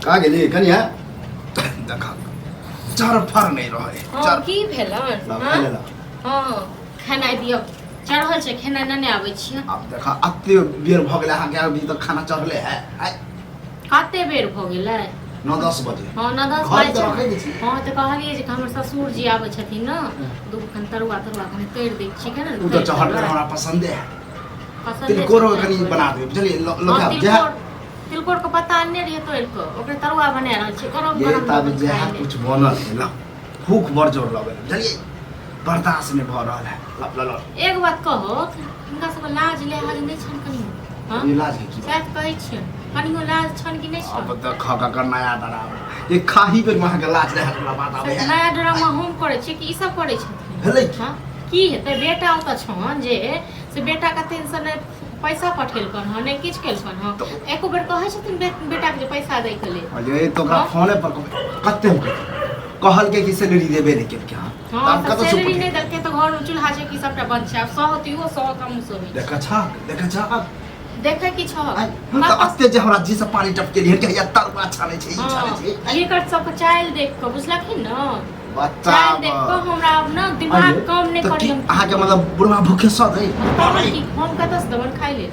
कहाँ गेली कनिया? देखा चरफर नहीं रहे। हाँ चर की भेलन? ला, हाँ? खाइ ले ला। हाँ खेनाइ दियौ, चढ़ल छै खेनाइ, नहि आबै छियै। आब देखा अते बेर भऽ गेलै अहाँके, अभी तक खाना चढ़ले है आइ। कते बेर भऽ गेलै? 9-10 बजे। हाँ 9-10 घर बजे तऽ रखै नहि छी। हाँ तऽ कहलियै जे हमर ससुर जी आबै छथिन ने, दू खन तरुआ तरुआ कनि तरि दै छियै केना ने। ओ तऽ चढ़ल हमरा पसन्दे है। पसन्दे तिलकोरो छै। कनि बना देबै, बुझलियै? हाँ, लोका जे तिलकोर, तिलकोर के पत्ता अनने रहियै तोड़ि कऽ, ओकरे तरुआ बना रहल छियै गरम ये गरम। तब लोक जे खाइ है लेल। कुछ बनल है ला, भूख बड़ जोर लगल है, बुझलियै? बर्दाश्त नहि भऽ रहल है। ल ल ल। एक बात कहो, हिनका सबके लाज लिहाज नहि छनि कनियो? हाँ ई लाज के की बात? सएह तऽ कहै छियनि, कनियो लाज छनि कि नहि अब छनि? देख ककर नया डरामा ये, खाही बेर में अहाँके लाज रहल वाला बात आबै है। नया ड्रामा हम करै छियै कि ई सब करै छथिन? भेलै की? हाँ की हेतै, बेटा ओतऽ छनि जे से बेटा के टेंशन नहि, पैसा पठेलकन हँ नहि किछु केलकन हँ। एको बेर कहै छथिन बेटाके जे पैसा दैके लेल? अरे तो ओकरा हाँ? फोने पर कते हम कहियै? कहलकै कि सैलरी देबे नहि केलकै हँ। हँ तऽ हम तऽ कतऽ से सैलरी पठेबै? नहि देलकै तऽ घरमे चूल्हा चौकी सबटा बंद छै, आब सहत इहो सहत, हमहूँ सहै छी। देखै छहक, देखै छहक? देखै की छहक? आइ, हम तऽ अते जे हमरा जी से पानी टपकेलियै कि हैया तरुआ छानै छै, ई छानै हँ छै। आइ, एकर सबके चालि देख कऽ बुझलखिन ने, बच्चा चालि देख कऽ हमरा आब ने दिमाग अरे, कम नहि तऽ करी। की अहाँके मतलब बुढ़वा भूखे सऽ दै? तहन की, हम कतऽ से देबनि खाइ लेल?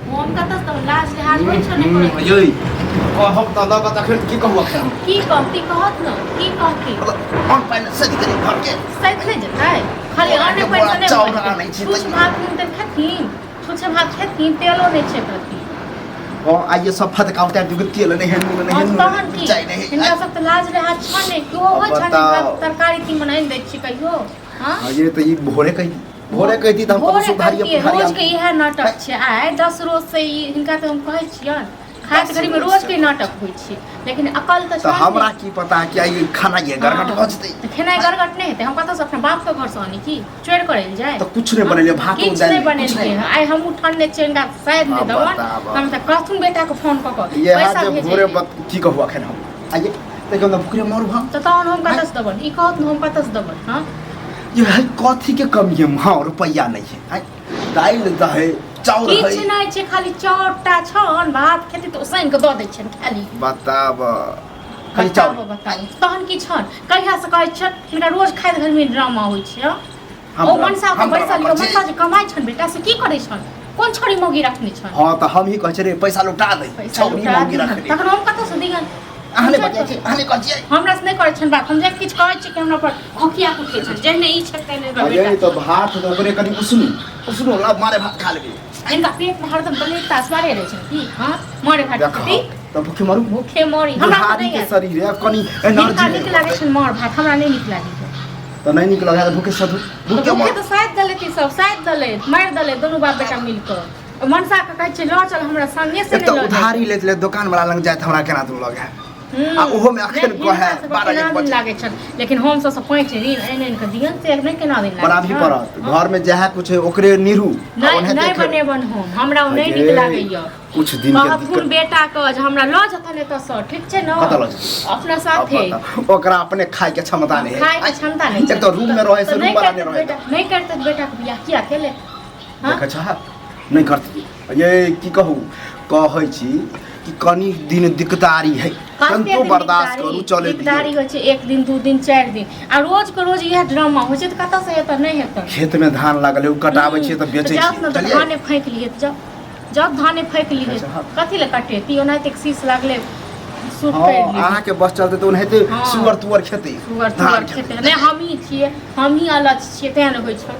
हम कतऽ से देबनि? लाज लिहाज होइ छौ नहि करैत? यै कहब तऽ लऽ कऽ तखन की कहू अखन? की कहती, कहत ने, की कहती? मतलब अन्न पानि सधि गेलै घरके। सैत नहि जेतै खाली बोरा अन्न के पानि बोरा से नहि चाउर बनतै। आनै छै छुछ तऽ- भात नीक खेथिन, छुछे भात खेथिन, तेलो नहि छै प्रति। हँ आइए सब फदका उतारि दियौ, तेल नहि है, नून नहि है, हँ नून तहन नहि की चाय नहि है। हिनका सब तऽ लाज लिहाज छनि नहि केओ होइ छनि? बताउ। हिनका तरकारी तीमन आनि दै छी कहियो? हँ हाँ ये तऽ ई भोरे कहि, भोरे कहिती तऽ हम कतौ भोरे सुधारिये कहितियै, पुधारिये। रोज के इएह नाटक छै आइ 10 रोज से ई हिनका तऽ हम कहै छियनि खाइत 10 घड़ी मे रोज रोज से। के नाटक होइ छै, लेकिन अकल तऽ तऽ छनि हमरा नहि। की पता कि आइ खाना ये गड़गड़ भऽ जेतै। तऽ खेनाइ गड़गड़ नहि हेतै, हम कतऽसँ अपना बापके घरसँ आनी की चोरि करै लए जाय? तऽ कुछ नहि बनेलियै, भातो किछु दालि नहि कुछ बनेलियै नहि। हँ आइ हमहूँ ठण्डे छियै, हिनका शायद नहि आब देबनि। बताब। हम तऽ कहथुन बेटाके फोन कऽ कऽ इएह पैसा जे भेजै भोरे लेल। की कहू अखन हम आइए देखियौ ने, भूखरे मरू हम। तऽ तहन हम कतऽसँ देबनि, ई कहत ने, हम कतऽसँ देबनि? हँ ये है कथी के कमी है? हाँ रुपैआ नहीं है, आँय? दालि दहे चाउर है। किछु नहि छै, खाली चाउरटा छन, भात खेती तऽ उसैन कऽ दऽ दै छियनि खाली। बताब खाली चाउर। बताबऽ बताबऽ, तहन की छन? कहिया से कहै छन हिनका, रोज खाइत घरमे ड्रामा होइ छै। हँ? हम ओ ड्रामा- मनसा के हम बैसल ड्रामा यौ, करै छी। मनसा जे कमाइ छन बेटा से की करै छन? कोन छोरी मौगी रखने छन? हाँ तऽ हम ही कहै छियै रे पैसा लौटा दे। पैसा छौरी लुटा मौगी दिहन। रखने। तखन हम कतऽसँ दिहन? अहाँ नहि बजै छी, अहाँ नहि कहै छियै। हमरा से नहि करै छन बात, हम जे किछु कहै छियै कि हमरा पर भौकिया उठै छन, जेहने ई छै तेहने एकर अरे बेटा। तऽ भात तऽ ओकरे कनि उसनू उसनू ला, मारे भात खा लेबै। हिनका पेट में हरदम दलेट तासवारे रहै छन की? हाँ मारे भात देख खेती तऽ भूखे मरू। भूखे मरी हमरा तऽ बुढ़ारी नहि के आयत। शरीर है, कनि हिनका एनर्जी नीक लागै छनि मार भात, हमरा नहि नीक लागै छै। तऽ नहि नीक लगै तऽ भूखे सधू। तऽ भूखे भूखे मरू। तऽ साइद दलेत, ई सब साइद दलेत मारि दलेत दुनू बाप बेटा मिल कऽ। मनसा के कहै छियै लऽ चल हमरा संगे, से एक नहि तऽ लऽ जाइ। उधारी लैत लैत दोकान वाला लग जाइत हमरा केना दूर लग है। आ ओहो में अखन नहि, कहै हिनका सबके 12 केना 1 दिन बजे लागै छनि, लेकिन हम सबसँ पाँच ऋण आनि आनि कऽ दियनि से नहि केना दिन लागै बनाबही छनि? पड़त। घर में जएह कुछ है ओकरे निरू आ नहि ओनाहिते नहि खेबै। बनेबन हम, हमरा ओ नहि नीक अरे, लागैया। कुछ दिन के कहथुन दिक्कत। बेटा के जे हमरा लऽ जेतन एतऽसँ, ठीक छै ने? कतऽ लऽ जेतै? अपना अब साथे। बताउ, ओकरा अपने खाय के क्षमता नहीं है। खाय के क्षमता नहि एक छै। तऽ रूम में रहै से तऽ रूम नहि वाला करतै नहि रहै। बेटा, नहि करतै बेटा के बियाह किया केले? हाँ? देखै छह नहि करती ये, की कहू, कहै छी कि कनि दिन दिक्कतारी है। कते कनिको दिन बर्दाश्त दिकदारी? करू, चले दिकदारी दियौ। होइ छै एक दिन 2 दिन 4 दिन, आ रोज के रोज इएह ड्रामा होइ छै तऽ कतऽ से हेतै? नहि हेतै। खेत में धान लागल है, ओ कटाबै छियै तऽ बेचै जाउ ने छियै तऽ बुझलियै? धाने फैंक लिए तऽ जाउ जाउ, धाने फैंक लिए। अच्छा, हाँ। कथी लए कटेती? ओनाहिते एक शीश लागले सूट हँ करि लिए। अहाँके बस चलतै तऽ ओनाहिते हँ। सुअर तुअर खेतै, सुगर धान तुगर खेतै। खेतै। नहि, हमही छियै, हमही अलग छियै तें ने होइ छै।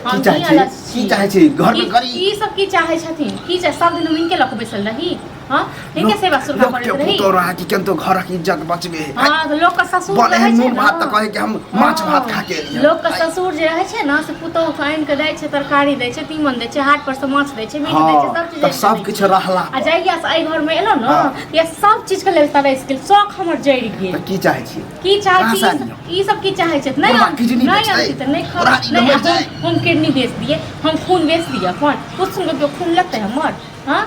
की हमही चाहै छी? अलग की छियै। चाहै छी घरमे गरीब? ई सब की चाहै छथिन? की चाह सब दिन हम हिनके लऽ कऽ बैसल रही? हाँ हिनके सेवा सुरक्षा लोक करैत के रही? पुतोह रहा कि केंतो घरक इज्जत बचबे है। हाँ तऽ लोक के ससुर बने है रहै छै नून ने। भात तऽ कहे कि हम माछ भात खा के एलियै। लोक के ससुर जे रहै छै ने से पुतोह के आनि के दै छै, तरकारी दै छै, तीमन दै छै, हाट पर से माछ दै छै, मीट दै छै, हँ सब चीज तऽ आनि कऽ सब दै किछु छै। रहला आ जहिया से एहि घर मे एलहुँ ने हाँ। तहिया सब चीज के लेल तरसि गेल, शौक हमर जरि गेल। तऽ की चाहै छी? की चाहै कहाँ छी? से ई आनियौ? सब- ई सब की चाहै छथि? नहि बुढ़बा किडनी नहि बेचतै? अनती तऽ नहि खाउ। बुढ़ारी नहि मरि जाय? हम किडनी बेच दिए, हम खून बेच दिए अपन? पुछथुन गऽ केओ खून लेतै हमर? हाँ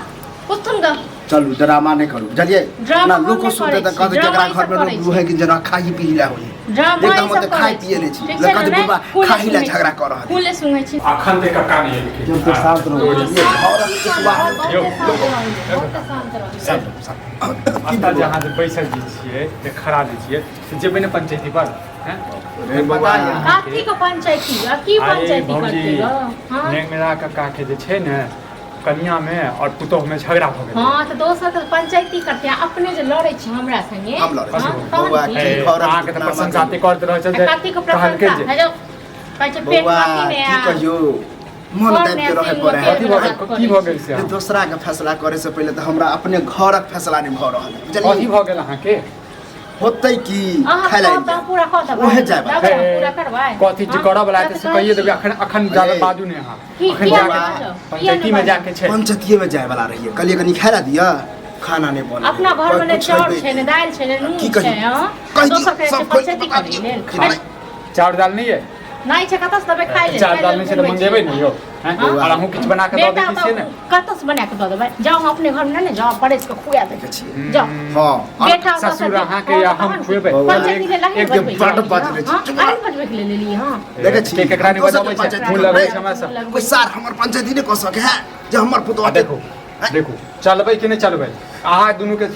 पुछथुन गऽ। चलू ड्रामा नहि करू बुझलियै ड्रामा ना हम लोको नहि सुनते करै तऽ छी, कहते ड्रामा जकरा ई घर सब मे करै लोग छी। है कि जेना खाही पी ला होई ड्रामा एकदम ई सब ओते खाइ करै पिए नहि छी ठीक छै कहते ने? बुढ़बा फूले खाही ला सुनै झगड़ा कऽ रहल है। फूले सुनै छी अखन ते कक्का नहि एलखिन जब तक शांत रहू हाँ, ये घर एक बार यौ। बहुते शांत रहू, बहुते शांत रहू। शांत शांत एतऽ जे अहाँ जे बैसल जे छियै जे खड़ा जे छियै से जेबै ने पंचायती पर हैं? रे बौआ। पता यऽ अहाँके? कथी के पंचायती आ की अरे पंचायती भौजी करते गो हाँ नेंगरा कक्का के जे छै ने कनिया में और पुतोह में झगड़ा भऽ गेलै हाँ तऽ दोसर के पंचायती करते आ अपने जे लड़ै छी हमरा संगे हम लड़ै छी। हाँ, तहन बौआ, की? की ए, घरक अहाँके तऽ नाम प्रशंसा आदमी। ते करैत रहै छल जे आ कथी के कहलकै प्रशंसा जे है जो कहै छै पेट बौआ कथी ने की आ कहियो मन घर दाबि ने के रहै सिंह पड़ै है कथी भऽ गेल की भऽ गेल से जे दोसरा के फैसला करे से पहिले तऽ हमरा अपने घरक फैसला नहि भऽ रहल है कथी बुझलियै भऽ गेल अहाँके होतै की अहाँ खाय ला कहब तऽ हम पूरा कऽ देबै ओहे जाय देबै हम पूरा करबै कथी जे हाँ? करऽ वाला हेतै तऽ से कहिए देबै अखन अखन जादा अरे। बाजू नहि अहाँ की- अखन किया जाके बाजब? पंचायती में जाके छै पंचायतीये में जाय वाला रहियै कहलियै कनी खाय ला दिअ खाना नहि बनल अपना घर में ने कुछ चाउर हेबै छै ने दालि छै ने नून की छै कही? हाँ? कहि दियौ, दोसर के सब छै खोलि पंचायती बता करै दियौ। लेल खेबै। चाउर दाल नहि यऽ नहि छै कतऽ से देबै खाइ लेल चाउर खाइ दाल लेल नहि छै तऽ घुमै मंगेबै छी। ने यौ हैं? हाँ? और अहूँ किछु बना कऽ दऽ बेटा दै छी से ने तऽ कतऽ से बना कऽ दऽ देबै जाउ हम अपने घरमे नहि ने जाउ परसि कऽ खुआ देबै देखै छियै जाउ हँ बेटा ओतऽ से ससुर अहाँके हँ, या तहन हम खुएबै। पंचायती लेल अहीं एक बजबै बड्ड छी। बजबै छी। हँ, अहीं बजबैके लेल लेलियै हँ देखै छी के केकरा नहि दोसर बजाबै के छै पंचायती मुँह लगबै छै हमरा सब कोइ सार हमर पंचायती नहि कऽ सकै है जे हमर पुतोह आ देखू देखू चलबै कि नहि चलबै अहाँ दुनू के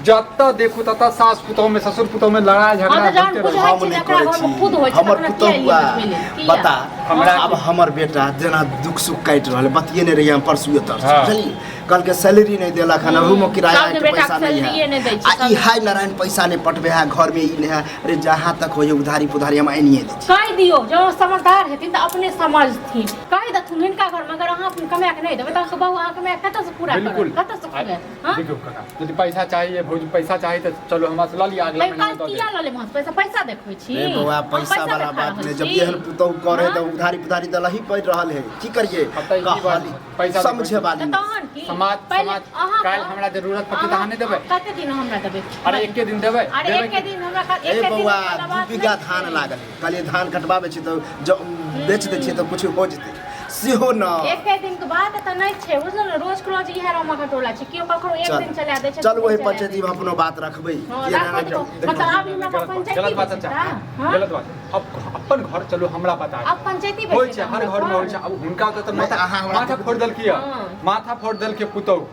जतऽ देखू ततऽ सास पुतोह में ससुर पुतोह में लड़ाई झगड़ा हाँ, तऽ जहन होइते रहै। बुझै हम छै नहि जकरा करै घरमे छी खुद होइ छै हमर तकरा पुतोह किया हुआ एलियै बजबै लेल? किया? बता हमरा आब हमर बेटा जेना दुख सुख काटि रहल है बतियेने रहियै हम परसुए तरसू हाँ। बुझलियै कहलकै सैलरी नहि देलक हन रूमो किराया सबके के बेटाके पैसा नहीं सैलरिये है नहि दै छै, आ ई सबके। हाय नारायण पैसा नहि पटबे है घर में ई नहि है अरे जहाँ तक होइए उधारी पुधारी हम आनिए दै छी कहि दियौ जँ समझदार हेथिन तऽ अपने समझथिन कहि देथुन हिनका घरमे अगर अहाँ अपन कमाए कऽ नहि देबै तऽ अहाँके बहु अहाँ कमाए कऽ कतऽसँ पूरा बिल्कुल करत कतऽसँ खुआएत हँ देखियौ काका यदि पैसा चाहिए भौजी पैसा चाहिए तऽ चलू हमरा से लऽ लिअ अगला तै महीना में काल्हि दऽ किया देब लऽ लेब अहाँ पैसा पैसा देखबै छी रे बौआ हम पैसा वाला देखा बात रहल नहि जब छी। एहन पुतहु करे हाँ? तऽ उधारी पुधारी तऽ लही पड़ि रहल है की करिए अब तऽ ई बात कहली पैसा समझे तऽ वाली तहन की समाज पहिले समाज अहाँ काल्हि हमरा जरूरत पड़तै तऽ अहाँ नहि देबै कते दिन हमरा देबै अरे एके दिन देबै अरे देबै एके दिन हमरा ए एके दिन बौआ वाला दू बात बीघा नहि धान छै। लागल है कहलियै धान कटबाबै छी तऽ जँ बेच दै छियै तऽ किछु हो जेतै सेहो न एके दिन के बात तऽ नहि छै बुझल ने रोज के रोज इएह रामा खटोला छै केओ ककरो एक चल दिन चला दै छै चल दू वही दिन चला दै पंचायती में अपनो बात रखबै हँ, कि एना राखबै एना तऽ देखो। मतलब आब हमरा गलत बात पंचायती गलत बात बैसता, चाचा हाँ? गलत बात अब अपन घर चलू हमरा पता है आब पंचायती होइ बैसता छै हर हमरा घर में होइ घर। छै अब हुनका ओतऽ तऽ नहि, माथा अहाँ हमरा माथा फोड़ देलकै हाँ। माथा फोड़ देलकै पुतहु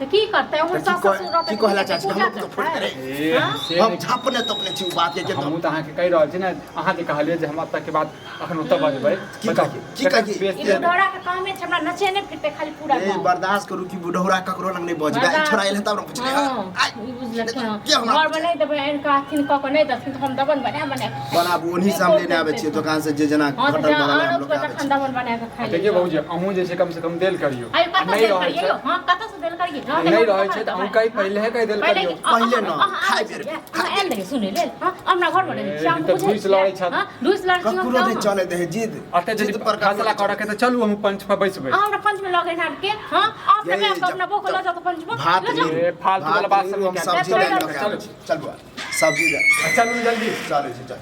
तऽ की करतै ओहन तऽ की सास कह- ससुर रहतै की तऽ कहला की चाची पूजा हमरो पुतहु फोड़ करतै? देलै। ए, हाँ? से हम नहि- झापने तोपने छी ओ बात के हमहूँ तऽ अहाँके कहि रहल छी ने अहाँ जे कहलियै जे हम एतऽ के बाद अखन ओतऽ बजबै की बताउ, कहियै? की ककर कहियै? ई बेइज्जती हेतै? बुढ़ौरा के कामे छै हमरा नचेने फिरते खाली पूरा ए गाँव। बर्दाश्त करू कि बुढ़ौरा ककरो लग नहि बजबै आइ छोड़ा एल तब ने पुछले हाँ, आइ ई बुझलखिन हँ। के हमरा घरमे नहि देबै आनि कऽ अथिन कऽ कऽ नहि देथिन तऽ हम दबन बना बना कऽ बनाबू ओन्ही से हम लेने आबै छियै दोकान से जे जेना हँ तऽ घटल जहाँ बढ़ल है, हम आनत लोग आबै तखन छियै दबन बना कऽ खाइ देखियौ भौजी अहूँ जे छै कम से कम देल करियौ आइ कतऽ नहि देल रहै करियै छै यौ? हँ कतऽ से देल करियै? हँ, नहि देखो, रहै छै तऽ अहूँ कहि पहिले कहि देल पहिले करियौ पहिले न, अहाँ खाइ आबै बेर, छियै, खाइ अहाँ आयल रहियै सुनै लेल हँ हमरा घरमे रहै छियै, ए, हम ई तऽ बुझै ढूसि छियै। लड़ै छथि। हँ, ढूसि लड़ै छी हम ककरो नहि तऽ। चले दे है जिद अतः यदि जिद पर ककरो फैसला नहि करऽ के तऽ चलू हम पंच पर बैसबै अहाँ हमरा पंच में लऽ गेल के हँ अपने ये, माय के जब- अपना बहू के लऽ जाओ तऽ पंच में भात लऽ जाओ नीरू, ए, फालतू भात वाला बात नीरू, सब हम निकाल। सब्जी चल, दालि चल, लऽ के चल। आबै छी। चल बुआ सब्जी दालि चलू जल्दी चलै छी चल